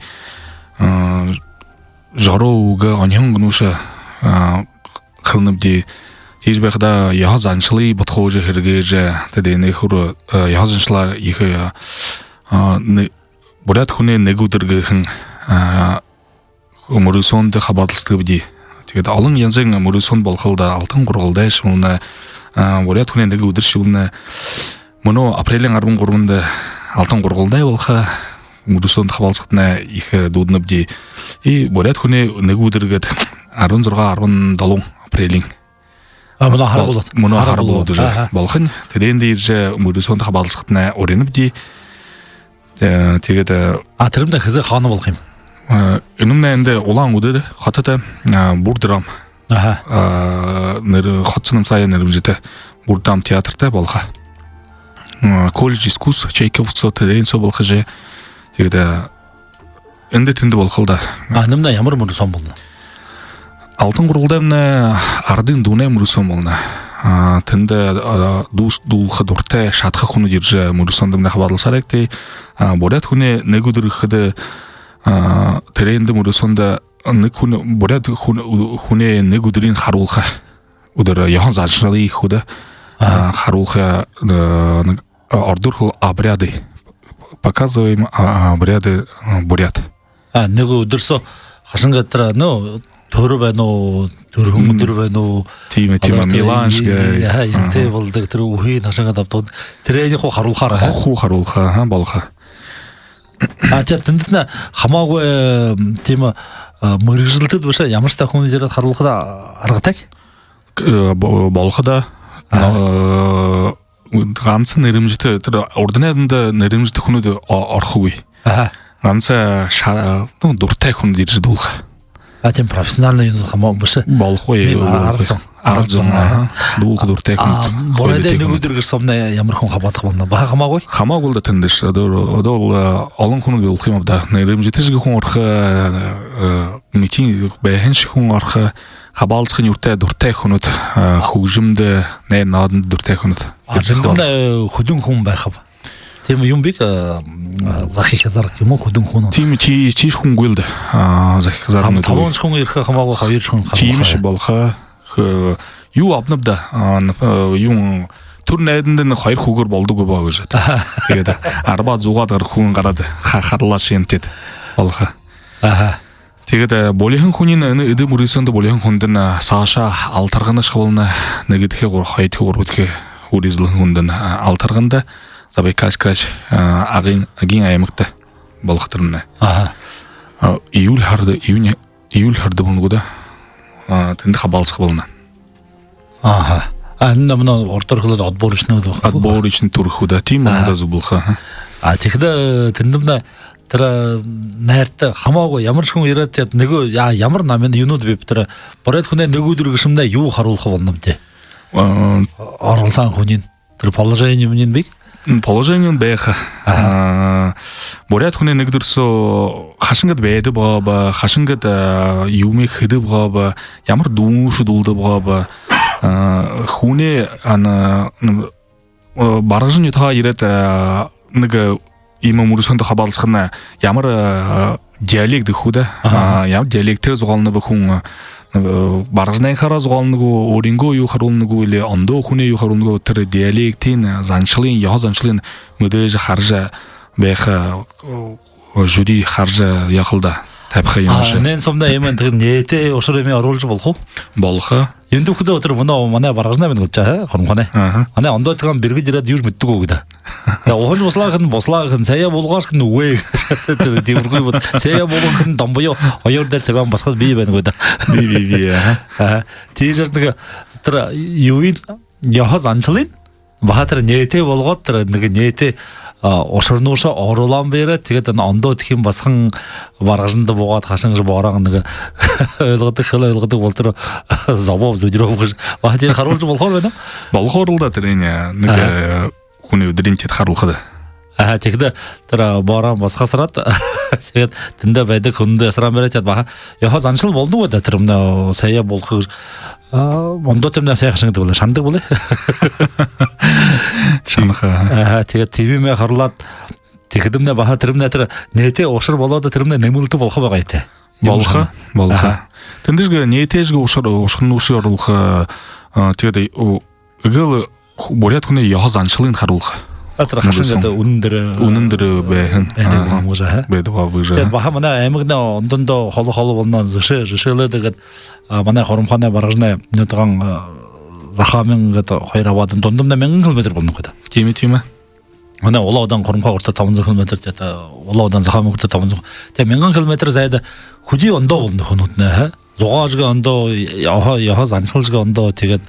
а, жороо үгэ, оньһон үгэнүүдые, а, хэлэнэбди. Тиижэ байхадаа ёһо заншалые бодхоожо, хэрэглэжэ, тэдэнэй хэр, а, ёһо заншалаар ехэ, а, нэ-, буряад хүнэй нэгэ үдэр гэһэн, а, мүрысөөндэ хабаадалсадагбди. Тиигээд олон янзын мүрысөөн болохол даа, Алтан гургалдайшье болоно, а, буряад хүнэй нэгэ үдэршье болоно. Мүнөө апрелиин арбан гурбанда Алтан гургалдай болохо, мүрысөөндэ хабаадалсахадань ехэ дууданабди. И буряад хүнэй нэгэ үдэр гээд арбан зургаа, арбан долоон апрелиин. А, мүнөө һара бол-, болоод. Мүнөө һара һара болоод болоод. Уже. Аха. Болохонь. Тэдээндэ ерэжэ, мүрысөөндэ хабаадалсахадань уринабди. Э, тиигээд, э, А, тэрэмнай хэзээ, хаана болохо юм? Э, энэмнай эндэ Улаан-Үдэдэ, хотодо, э, Бурдрам. Аха. Э, нэр-, Хоца Намсаевай нэрэмжэтэ Бурдрам театрта болохо. Э, колледж искусств, Чайковскиин, тэрээн соо болохо гэжэ. Тиигээд, э, эндэ тэндэ болохол даа. А, энэмнай ямар мүрысөөн болоно? Алтан Хуралдаймнай арадын дуунай мүрысөөн болоно. А, тэндэ, а, дуу-, дуулаха дуратай, шадаха хүнүүд ерэжэ, мүрысөөндэмнай хабаадалсаарайгты. А, буряад хүнэй нэгэ үдэр гэхэдэ, а, тэрээндэ мүрысөөндэ нэгэ хүн, буряад хүн, хүнэй нэгэ үдэрынь харуулха. Үдэр, ёһо заншалые худо, Аха. а, харуулха, э, нэгэ, а, ородоор хэлэбэл обряды. Показываем, а, обряды, а, бурят. А, нэгэ үдэр соо хайшан гээд тэрэ, ну, түрэ байна гү, түрэһэн Мм. үдэр байна гү? Тиимэ, тиимэ, Одоошто миланж и-, гээ. и-, аха, Аха. эрэтэй болодог, тэрэ үһыень хайшан гээд абтадаг. Тэрэниие хуу харуулхаар, аха? Хуу харуулха, аха, болохо. А, тиигээд тэндэтнай хамаагүй, э, тиимэ, э, мэргэжэлтэд бэшэ, ямаршье хүн ерээд харуулхада аргатай? Э, бо-, болохо даа. Аха. Но, э, ганса нэрэмжэтэ, тэрэ урданайданда нэрэмжэтэ хүнүүд о-, орохогүй. Аха. Ганса ша-, ну, дуратай хүнүүд ерэжэ дуулаха. А, тиимэ профессиональна юунүүд хамаагүй бэшэ. Болохогүй, Мэл болохогүй. арад зон. Арад зон, Арад зон, аха. аха. Дуулаха дуратай А, хүнүүд. буряадай Хоёртой нэгэ хүнүүд. үдэр гэжэ соомнай ямар хүн хабаадаха болоно? Баһа хамаагүй? Хамаагүй лэ тэндэ ш. Одоол, одоол, э, олон хүнүүд болохо юм ааб даа. Нэрэмжэтэшье хүн орохо, э, митинг байһаншье хүн орохо, хабаадалсахын юртэй дуратай хүнүүд, э, хүгжэмдэ, найр нааданда дуратай хүнүүд. А, ерэжэ тэндэмнай, хабаадалсаха. э, хэдэн хүн байхаб? Тиимэ юм бии, э, м, захаха зарга юм гү, хэдэн хүн? Тиимэ, тии-, тиишье хүнгүй лэ даа. А, захаха зарга Таб-, нэгэ табан үгы. хүн ерэхэ хамаагүй, хоёр хүн хамаагүй. Тиимэшье болохо. Хэ-, юу абанаб даа, а, нап-, э, юун, түрэ найдандань хоёр хүгөөр болодог баа гэжэ. Аха. Тиигээд арбаад, зуугаад гаран хүн гараад ха-, харлаа шэнтээд болохо. Аха. Тиигээд, э, булиһан хүниинь, энэ эдэ мүрысөөндэ булиһан хүндэнь, э, саашаа алтарганашье болоно, нэгэдэхи, гур-, хоёрдохи, гурбадахи хүризэлһэн хүндэнь, э, алтарганда Забайкальск край, э, Агын, Агын аймагта болохо тэрэмнай. Аха. Э, июль һарада, июнь, июль һарада болоно гү даа. А, тэндэ хабаадалсаха болоно. Аха. А, энэ мүнөө ородоор хэлээд отборочный гэдэг. Отборочный турнир гү даа. Тиимэ, Аха. мүнөө зүб болохо, аха. А, тиихэдэ, э, тэндэмнай тэрэ, э, найрта хамаагүй ямаршье хүн ерээд, тиигээд нэгэ, я-, ямар номинаци, юунүүд бииб, тэрэ буряад хүнэй нэгэ үдэр гээшэмнай юу харуулха болонобди? А. Оролсоһон хүниинь. Тэрэ положени юумэниинь бии? М, положени юумэниинь байха. Аха. А, буряад хүнэй нэгэ үдэр соо хайшан гээд байдаг байгааб, хайшан гээд, а, юумэ хэдэг байгааб, ямар дуунуудые дуулдаг байгааб, а, хүнэй, ана, н-, а, Баргажан нютагһаа ерээд, а, нэгэ иимэ мүрысөөндэ хабаадалсахадань ямар, а, диалект гэхэ гү даа. Аха. А, ямар диалектээр зугаалнаб хүн, а, Баргажанайхиһаа зугаална гү, өөрынгөө юу харуулна гү, или ондоо хүнэй юу харуулна гү, тэрэ диалектын, заншалынь, ёһо заншалынь мэдээжэ хаража байха, а, жюри хаража ябахал даа, табиха юм А, аша. Энээн соомнай иимэ тэрэ нээтэй ушар юумэ оруулжа болохо гү? Болохо. Юундэб гэхэдэ, тэрэ мүнөө манай Баргажанай байна гээшэ, аха, Хурамхаанай. Аха. Манай ондоо тиихэдэ бэргэд ерээд юушье мэдэдэггүй гү даа. Яа, уһалжа бусалаа гэхэдэнь, бусалаа гэхэдэнь, сая буулгаа гэхэдэнь, үгы. Тэрэ тиимэрхүү юм. Сая буулгаа гэхэдэнь, домбоёо хоёр дээрэ табяан басагад бии байна гү даа. Бии, бии, бии, аха. Аха. Тиижэ нэгэ тэрэ юуень, ёһо заншалынь баһа тэрэ нээтэй болгоод, тэрэ нэгэ нээтэй, а, ушарнуудые оруулаан бэеэ, тиигээд энэ ондоо тиихэдэ басаган Баргажанда буугаад, хайшан гэжэ боороон нэгэ ойлгодог, хэлэ ойлгодог болотор зобоо зүдэрөө гэжэ. Баһа тиигээд харуулжа болохоор байна. Болохоор лэ даа, тэрэнь, а, нэгэ, Аха. э, хүнэй үдэрынь тиигээд харуулхада. Аха, тиихэдэ тэрэ, а, боороон басаган асараад, тиигээд тэндэ байдаг хүндэ асараад бариад, тиигээд баһа ёһо заншал болоно гү даа, тэрэ мүнөө сая буулгаа гэжэ. А, ондоо тэрэмнай сая хайшан гэдэг болоо, шанадаг болоо. Шанаха. Аха, тиигээд тиимэ юумэ харуулаад, тиихэдэмнай баһа тэрэмнай тэрэ нээтэй ушар болоод, тэрэмнай нэмэлтэ болохо байгаа юм тээ. Болохо, Юумэ шана. Болохо. Аха. Тэндэшье нээтэйшье ушар, ушарнуудые оруулха, а, тиигээд, о, эгээл ху-, буряад хүнэй ёһо заншалынь харуулха. А, тэрэ хайшан Мүрысөөн. Гээд үнэн дээрэ, Үнэн дээрэ байһан. Байдаг Аха. Байгаа юм гэжэ, аха. Байдаг байгаа гэжэ. Тиигээд баһа манай аймагнай ондоо ондоо холо холо болоно, жэшээ, жэшээлээд гээд, а, манай Хурамхаанай, Баргажанай нютагай, а, Захаамин гээд хоёр абаад, дундамнай мянган километр болоно гү даа. Тиимэ, тиимэ. Манай Улаан-Үдын Хурамхаа хүрэтэр табан зуун километр, тиигээд, а, Улаан-Үдын Захаамин хүрэтэр табан зуун. Тиигээд мянган километр зайда хэды ондоо болоно хүнүүднай, аха? зугаашье ондоо, ёһо, ёһо заншалшье ондоо, тиигээд,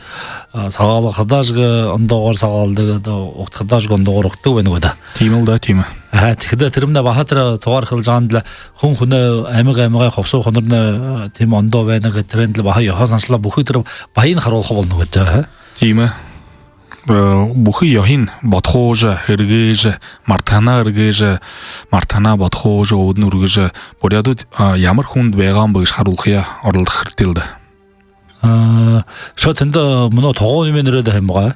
а, сагаалхадаашье ондоогоор сагаалдаг, одоо угтахадаашье ондоогоор угтадаг байна гү даа. Тиимэл даа, тиимэ. Аа, тиихэдэ тэрэмнай баһа тэрэ тугаар хэлэжэ байгаан лэ хүн хүнэй, аймаг аймагай хубсаһа хунарнай, а, тиимэ ондоо байна гээд, тэрээндэл баһа ёһо заншалаа, бүхы тэрэ баян харуулха болоно гү даа, аа? Тиимэ. Э, бүхы ёһыень бодхоожо, эргээжэ, мартаһанаа эргээжэ, мартаһанаа бодхоожо, өөдэнь үргэжэ, буряадууд, а, ямар хүндэ байгаа юм бэ гэжэ харуулхаяа оролдохо хэрэгтэй лэ даа. Аа, шо тэндэ мүнөө тогоон юумэ нэрээд байһан байгаа.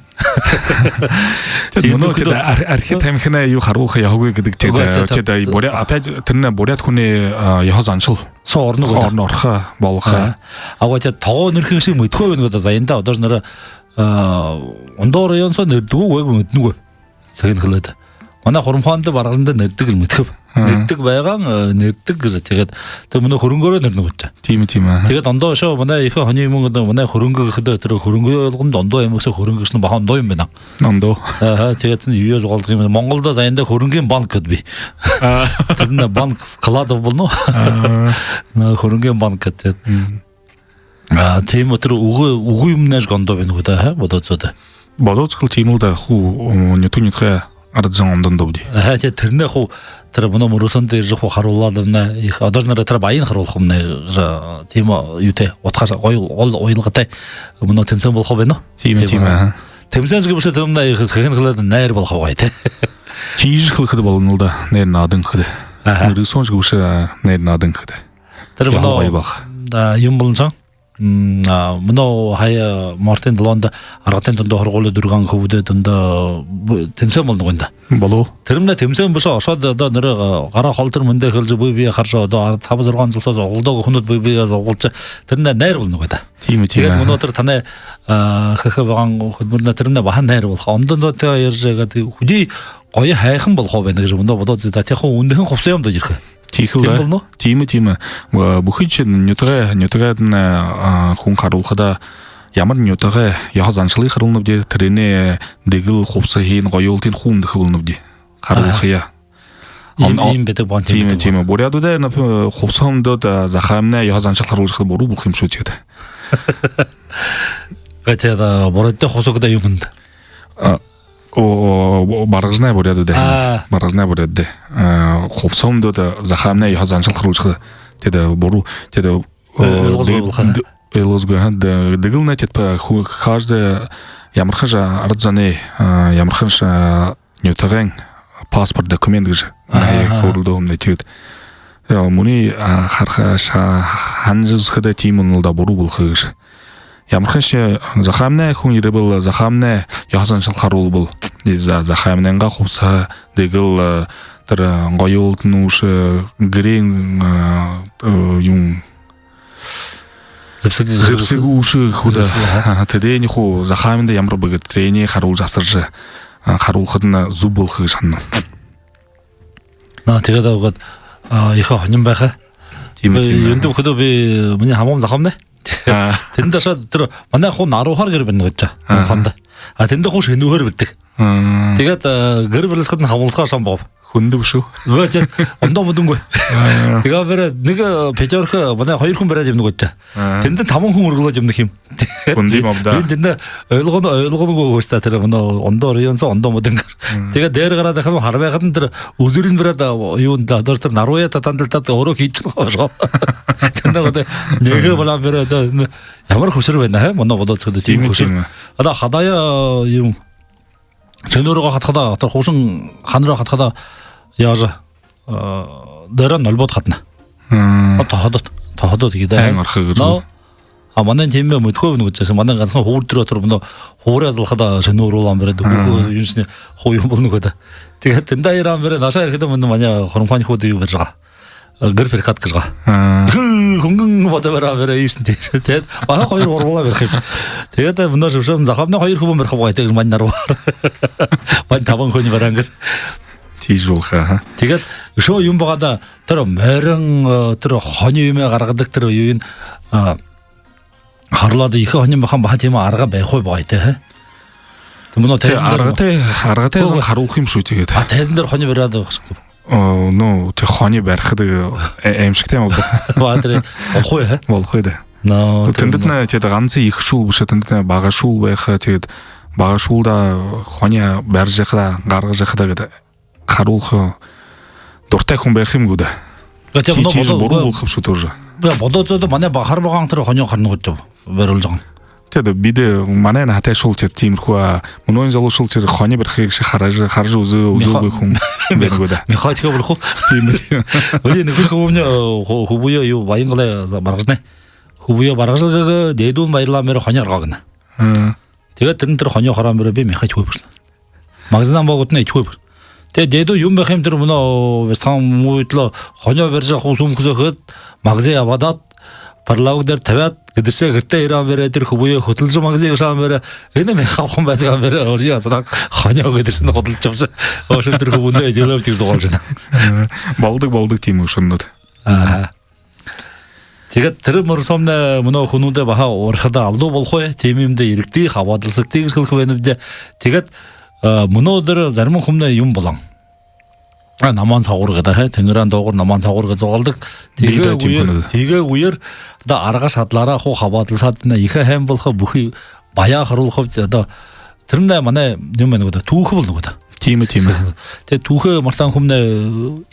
Тиигээд мүнөө тэдэ ар-, архи тамхинай юу харуулха ёһогүй гэдэг, тэдэ буря-, опять тэрэнэй буряад хүнэй, а, ёһо заншал соо орохо, орохо болохо. Аа. А вот тогоон нэрхэ ши мэдэхэгүй байна гү даа, заяанда. Одоошье нэрэ, а, ондоо район соо нэрэдэггүй, үгы, мэдэнэгүйб. Сэгнэн хэлээд, манай Хурамхаанда, Баргажанда нэрэдэг гэжэ мэдэхэб. Аа. Нэрэдэг байгаа, э, нэрэдэг гэжэ. Тиигээд тэрэ мүнөө Хүрэнгөөрөө нэрэнэ гү даа. Тиимэ, тиимэ, аа. Тиигээд ондоо үшөө манай ехэ һонин юумэн гээд, манай Хүрэнгэ гэхэдэ, тэрэ Хүрэнгэ ойлгоно, ондоо аймаг соо Хүрэнгэ гээшэнь баһа ондоо юм байна. Ондоо. Аха, тиигээд юун зугаалдаг юм. Монголдо заяанда Хүрэнгийн банк гээд бии. Аа. Тэрэнь банк вкладов болоно. Аа. Нөө, Хүрэнгийн банк гээд. Мм. А, тиимэ, тэрэ үгы, үгы юумэншье ондоо байна гү даа, аа, бодоод үзэхэдэ. Бодоод үзэхэдэ тиимэл даа, хуу, м, нютаг нютагай арад зон ондоо ондоо бди. Аха, тиигээд тэрэнээ хуу, тэрэ мүнөө мүрысөөндэ ерэжэ хуу харуулаад байна. Ехэ, одоошье нэрэ тэрэ баян харуулха юм нэ, жа, тиимэ юутэй, удхатай, гоё, гол уялгатай мүнөө тэмсээн болохо байна. Тиимэ, тиимэ, аха. Тэмсээн гэжэ бэшэ, тэрэмнай ехэ, хэһэн хэлээд, найр болохо байгаа тээ. Тиижэ хэлэхэдэ болоно лэ даа, найр наадан гэхэдэ. Аха. Мүрысөөн гэжэ бэшэ, найр наадан гэхэдэ. Тэрэ мүнөө, ялгаагүй баһа, да, юун болоно һэн. М, а, мүнөө һая мартын долоондо Аргатын дунда һургуули дүүргэһэн хүбүүдэй дунда б-, тэмсээн болоно гү даа. Болоо. Тэрэмнай тэмсээн бэшэ, ошоод одоо нэрэ, а, гараа холо тэрэ мэндэ хэлэжэ, бэе бэеэ хаража, одоо ара-, таба-зургаан жэл соо зугаалдаагүй хүнүүд бэе бэеэ зугаалжа, тэрэмнай найр болоно гү даа. Тиимэ, тиимэ. Тиигээд мүнөө тэрэ танай, а, хэхэ байгаа хүдэлмэринь тэрэмнай баһа найр болохо. Ондоо ондоо тээ ерэжэ гээд, хэды гоё һайхан болохо байна гэжэ мүнөө бодоод үзэхэдэ, тиихэдэ үнэһэн хубсаһа юм даа ерэхэ. Тиихэл даа. Тиимэ болоно. Тиимэ, тиимэ. Бү-, бүхы шэнэ нютагай, нютагайдань, а, хүн харуулхада, ямар нютагай ёһо заншалые харуулнабди, тэрэнэй дэгэл, хубсаһыень, гоёолтыень хүн үндэхэ болонобди харуулхаяа. Аха. Иимэ, он-, он-, иимэ байдаг байна, тиимэ, тиимэ байдаг байна. Буряадуудай, например, хубсаһа үмдөөд, а, Захааминай ёһо заншал харуулжа байхада буруу болохо юм шуу тиигээд. Хотя, да, буряадуудай хубсаһа гэдэг юм даа. А, О, о, Баргажанай буряадууд даа. Аа. Баргажанай буряадууд даа. Э, хубсаһа үмдөөд, э, Захааминай ёһо заншал харуулжа байхада, тэдэ буруу, тэдэ, э, э, ойлгуулжа дэг-, болохо, д-, ойлгуулжа, аха, д-, дэгэл нэ, тэдэ па-, ху-, хаажа даа, ямарханшье арад зоной, э, ямарханшье, э, нютагай паспорт, документ гэжэ. Аха. Нэ, хөөрэлдөө юм даа, тиигээд. Э, мүнөө, э, хараха, ша-, һанажа үзэхэдэ, тиимэ лэ даа, буруу болохо гэжэ. Ямарханшье Захааминай хүн ерээ бэл, Захааминай ёһо заншал харуулаа бэл. Э, За-, Захааминайнгаа хубсаһа, дэгэл, э, тэрэ, э, гоёолтын үүшэ, э, гэрэйн, э, э, юун, зэбсэг, зэбсэг үүшэ хуу даа. Зэбсэг, аха. Аха, тэдэнь хуу Захааминда ямар бэ гэдэг, тэрэниие харуулжа асаржа, э, харуулхадань зүб болохо гэжэ һананаб. Наа, тиигээд угаад, а, ехэ һонин байха. Тиимэ, би тиимэ. Юундэ гэхэдэ, би, минии һамган Захааминай. Аа. Тэндэ ошоод, тэрэ манай хуу Наруухаар гэр барина гэжэ. Аа. Хурамхаанда. А тэндэ хуу Шэнүүхээр баридаг. Аа. Тиигээд, а, гэр барилсахадань хамһалсаха шамбагаб. Хүндэ бэшэ гү? Үгы, тиигээд ондоо мэдэнгүй. Аа. Тиигээд бэрэ нэгэ, э, пятёрка, манай хоёр хүн бариад ябана гэжэ. Аа. Тэндэ табан хүн үргэлөөд ябана юм. Хүндэ юм ааб даа. Би тэндэ ойлгоно, ойлгоно гү гэжэ даа, тэрэ мүнөө ондоо район соо ондоо мэдэнгүй. Мм. Тиигээд дээрэ гараад байхадань, хараа байхадань, тэрэ үзүүрынь бариад, а, юундэ, одоошье тэрэ Наруухаяа татаандал таад өөрөө хэжэ шадаха бэшэ гү. Тэндэ одоо нэгэ балаан бариад, одоо ямар хүшэр байна, хэ? Мүнөө бодоод үзэхэдэ, тиимэ, тиимэ хүшэр. Тиимэ. Одоо хадаа, а, юм, Шэнүүр руугаа хадахадаа, тэрэ хуушан Хана руу хадахадаа яажа, э, дээрээ нолбоод хадана. Мм. А, тоходоод, тоходоод гэдэг. Айн орхо гэжэ. Но, а, манайнь тиимэ мэдэхэгүй байна гэжэ. Манайнь гансахан хуур дээрэ, тэрэ мүнөө хуурай залхадаа Шэнүүр руу лэ ам бариад, мм, хүүхэ юуншни хуу юм болоно гээд. Тиигээд тэндэ ерээ ам бариад, наашаа ерэхэдэ мүнөө манай Хурамхаанай хүбүүд юу барижа байгаа. Гэр перекат гэжэ байгаа. Аа. Хүү, хүнгэн бодо бараа бараа иишэнь тиишэнь. Тиигээд баһа хоёр гурбуулаа бариха юм. Тиигээд мүнөө шэбшэм Захааминай хоёр хүбүүн бариха байгаа, тиигээд манай Наруухаар. Манай табан хүнэй бараан гэр. Тиижэ болохо, аха. Тиигээд үшөө юм байгаа даа, тэрэ морин, э, тэрэ хони юумэ гаргадаг, тэрэ юун, а, харалаад, ехэ һонин байха юм, баһа тиимэ арга байхагүй байгаа тээ, хэ? Тээ, мүнөө тайзан дээрэ аргатай, аргатай зон харуулха юм шуу тиигээд. А, тайзан дээрэ хони бариад байгаа юм шуу. О, ну, тэрэ хони барихада, э, аймшагтай юм ааб даа. Ба, тэрэ болохогүй, хэ? Болохогүй даа. Но, тэндэтнай, тиигээд ганса ехэшүүл бэшэ, тэндэтнай багашуул байха, тиигээд багашуулда хони барижа яхада, гаргажа яхада гээд харуулха дуратай хүн байха юм гү даа. Тиигэжэ буруу болохо бшуу тоже. Бэе, бодоод үзөөд, манай Бахар багаан тэрэ хониёо харана гү даа, бариулжа байгаа. Тиигээд бидэ, манай наһатайшуул тиигээд тиимэрхүү, а, мүнөөнэй залуушуул тэрэ хони бариха гээшэ хаража, хаража үзөө-, үзөөгүй хүн байна гү даа. Михаил тиигээ болохо. Тиимэ, тиимэ. Үри, нэгэ хүбүүмни, хү-, хүбүүе юу, Баянголой за-, Баргажанай. Хүбүүе Баргажа гээ, дээдүүн Баярлаан бэри хони гаргаа гэнэ. Тиигээд тэрэнь тэрэ хониёо хараһан бэри би мяха эдихэгүй бэшэ. Магазинһаа абаагуутнай эдихэгүй бэшэ. Тиигээд дээдүү юун байха юм тэрэ мүнөө бистаан муутлаа хониёо барижа хуу сүүмхэсэ хээд, магазин абаадаад, прилавок дээрэ табяад, гэдэршээ гэртээ ерэһэн бэри тэрэ хүбүүе хүтэлжэ магазин ошоһон бэри, энэ мяха абаһан байһан бэри, өөрынгөө асарһан хониёо гэдэршэнь худалдажа абажа, ошоо тэрэ хүбүүндээ эдеэлээб тиигэжэ зугаалжа байна. Болодог, болодог тиимэ ушарнууд. Аха. Тиигээд тэрэ мүрысөөнь мүнөө хүнүүдэй баһа урихада алдуу болохогүй, тиимэ юумэндэ ерэгты, хабаадалсагты гэжэ хэлэхэ байнабди. Тиигээд, э, мүнөөдэр зарим хүмнай юун болоһон. А, намаһаа сагуур гээд, хэ, тэнгэриин доогуур намаһаа сагуур гээд зугаалдаг. Тиигээгүйөөр, тиигээгүйөөр, да, арга шадалаараа хуу хабаадалсаад, нэ, ехэ һайн болохо, бүхы баяа харуулха, да, тэрэмнай манай юумэн гү даа, түүхэ болоно гү даа. Тиимэ, тиимэ. Тиигээд түүхэ мартаһан хүмнай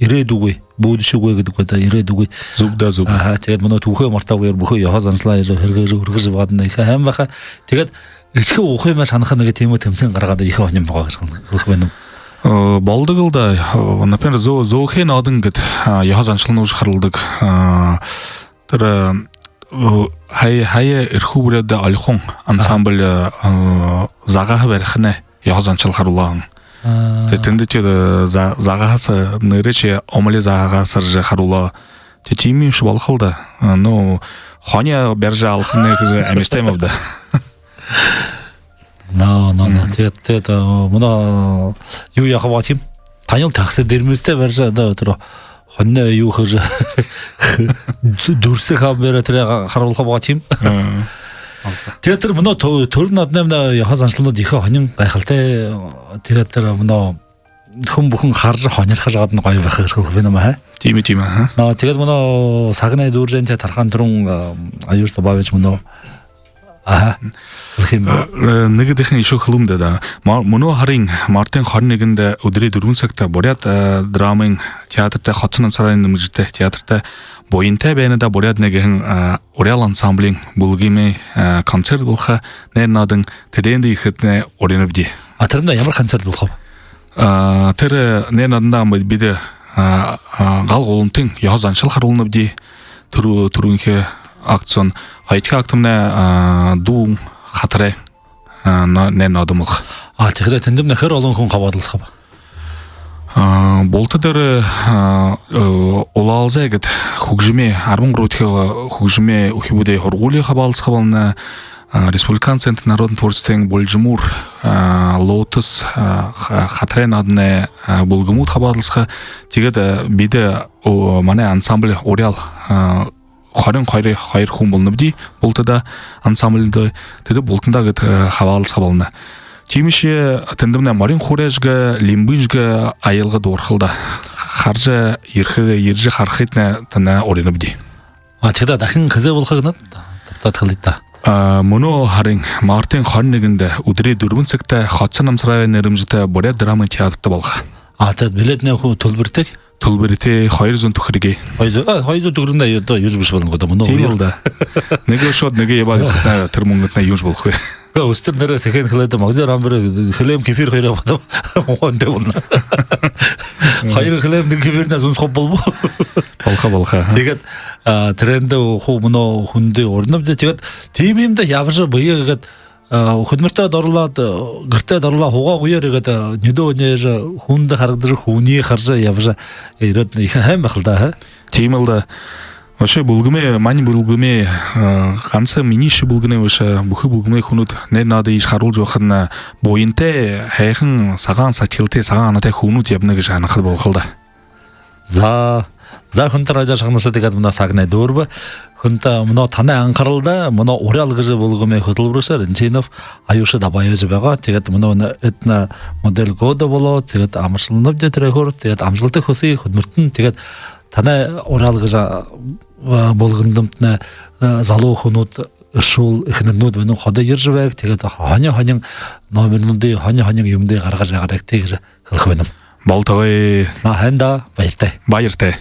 ерээдүйгүй, будущего гэдэг гү даа, ерээдүйгүй. Зүб даа, зүб. Аха, тиигээд мүнөө түүхэ мартаагүйгөөр бүхы ёһо заншалаа ижэ һэргээжэ, үргэжэ байгаад, нэ, ехэ һайн байха. Тиигээд эдихэ уухай маа шанаха нэгэ тиимэ тэмсээн гаргаад, ехэ һонин байгаа гэжэ хэлэхэ байнаб. Э, болодог лэ даа. Э, например, зөө-, зөөхэй наадан гээд, а, ёһо заншалнуудые харуулдаг. А, тэрэ, э, һая, һая Эрхүү буряад «Ольхон» ансамбль, э, загаһа барихын ёһо заншал харуулаа. А. Тиигээд тэндэ тиигээд, э, за-, загаһаа са-, нэрээшье омоли загаһаа саржа харуулаа. Тиигээд тиимэ юумэшье болохол даа. Э, ну, хони барижа алахань гэжэ амиштай юм ааб даа. Но, но, но. Тиигээд, тиигээд, э, мүнөө юу яаха байгааб? Танил таксидермистэ барижа, да, тэрэ хониёо юу хэжэ, дү-, дүрсэ хабаадаад, тэрэ ха-, харуулха байгааб. Тиигээд тэрэ мүнөө тө-, түрэл нааданай мүнөө ёһо заншалнууд ехэ һонин байхалтай. Тиигээд тэрэ мүнөө хүн бүхэн хаража, һонирхожо байгаад, гоё байха гэжэ хэлэхэ байнам, аха. Тиимэ, тиимэ, аха. Но, тиигээд мүнөө сагнай дүүрэжэ, тиигээд тархаан түрүүн, э, Аюш Дабаевич мүнөө. Аха. Хэлэхэ юм бэ? Э, э, нэгэ дахин ещё хэлэе даа, да. Ма-, мүнөө һарын мартын хорин нэгэндэ үдэрэй дүрбэн сагта Буряад, э, драмын театрта, Хоца Намсараевай нэрэмжэтэ театрта «Буянтай байна даа, буряадни» гэһэн, э, «Уряал» ансамблиин бүлгэмэй, э, концерт болохо. Нээрээ наадан тэдээндэ ерэхыетнай уринабди. А, тэрэмнай ямар концерт болохоб? А, тэрэ, э, нээрээ наадандаа бидэ, а, а, гал гуламтын ёһо заншал харуулнабди. Түрүү-, түрүүнхэй актсоонь, хоёрдохи актамнай, а, дуун хатарай, а, на-, нээрээ наадан болохо. А, тиихэдэ тэндэмнай хэр олон хүн хабаадалсахаб? А, булта дээрээ, а, э, «Улаалзай» гээд хүгжэмэй, арбан гурбадахи хүгжэмэй үхибүүдэй һургуули хабаадалсаха болоно, а, Республиканский центр народного творчествын «Булжамуур», а, «Лотос», а, ха-, хатарай нааданай, а, бүлгэмүүд хабаадалсаха. Тиигээд, а, бидэ, о, манай ансамбль «Уряал», а, хорин хоёр, хоёр хүн болонобди бултадаа ансамбльда. Тэдэ бултандаа гээд, э, хабаадалсаха болоно. Тиимэшье тэндэмнай морин хуурайшье, лимбыншье аялга дуурхал даа. Хаража ерэхэ, ерэжэ харахыетнай танаа уринабди. А, тиихэдэ дахин хэзээ болохо гэнэ? Дабтаад хэлыт даа. А, мүнөө һарын мартын хорин нэгэндэ үдэрэй дүрбэн сагта Хоца Намсараевай нэрэмжэтэ Буряад драмын театрта болохо. А, тиигээд билетнай хуу түлбэритэй? Түлбэритэй, хоёр зуун түхэриг. Хоёр зуун, а, хоёр зуун түхэригынь одоо юужэ бэшэ болоно гү даа, мүнөө. Тиимэл даа. Нэгэ ошоод, нэгэ ябаад байхадань тэрэ мүнгэнтнай юужэ болохогүй. Үстэр нэрэ сэхэ хэлээд, магазин рамбэр, хилээмэ кефир хоёр ябаад, муухай даа болоно. Хоёр хилээмэ, нэгэ кефирнай зуун сохоб болобо. Болохо, болохо. Тиигээд, а, тэрээндэ хуу мүнөө хүндэ уринабди. Тиигээд тиимэ юумэндэ ябажа, бэеэ гээд, а, хүдэлмэридэ дурлаад, э, гэртээ дурлаа һуугаагүйгөөр гээд, э, нюдөө нээжэ, хүндэ харагдажа, хүниие хаража ябажа ерээд, ехэ һайн байхал даа, ха? Тиимэл даа. Вообще бүлгэмэй, манай бүлгэмэй, э, ганса миниишье бүлгэмэй бэшэ, бүхы бүлгэмэй хүнүүд нээрээ наада иигэжэ харуулжа байхадань, э, буянтай, һайхан, сагаан сахилгатай, сагаан һанаатай хүнүүд ябана гэжэ һанахада болохол даа. За, за, хүндэтэ радио шагнагшад, тиигээд мүнөө сагнай дүүрбэ. Хүндэтэ, мүнөө танай анхаралда мүнөө «Уряал» гэжэ бүлгэмэй хүтэлбэрилэгшэ Ринчинов Аюша Дабаевич байгаа. Тиигээд мүнөө этно модель года болоо. Тиигээд амаршалнабди тэрээгээр. Тиигээд амжалта хүсэе хүдэлмэридэтнай. Тиигээд танай «Уряал» гэжэ, а, бүлгэндэмнай залуу хүнүүд, эршүүл эхэнэрнүүд байна, ходо ерэжэ байг, тиигээд һонин-һонин номернуудые, һонин-һонин юумэндээ гаргажа ябаарайгты гэжэ хэлэхэ байнам. Болтогой. Наһанда баяртай. Баяртай.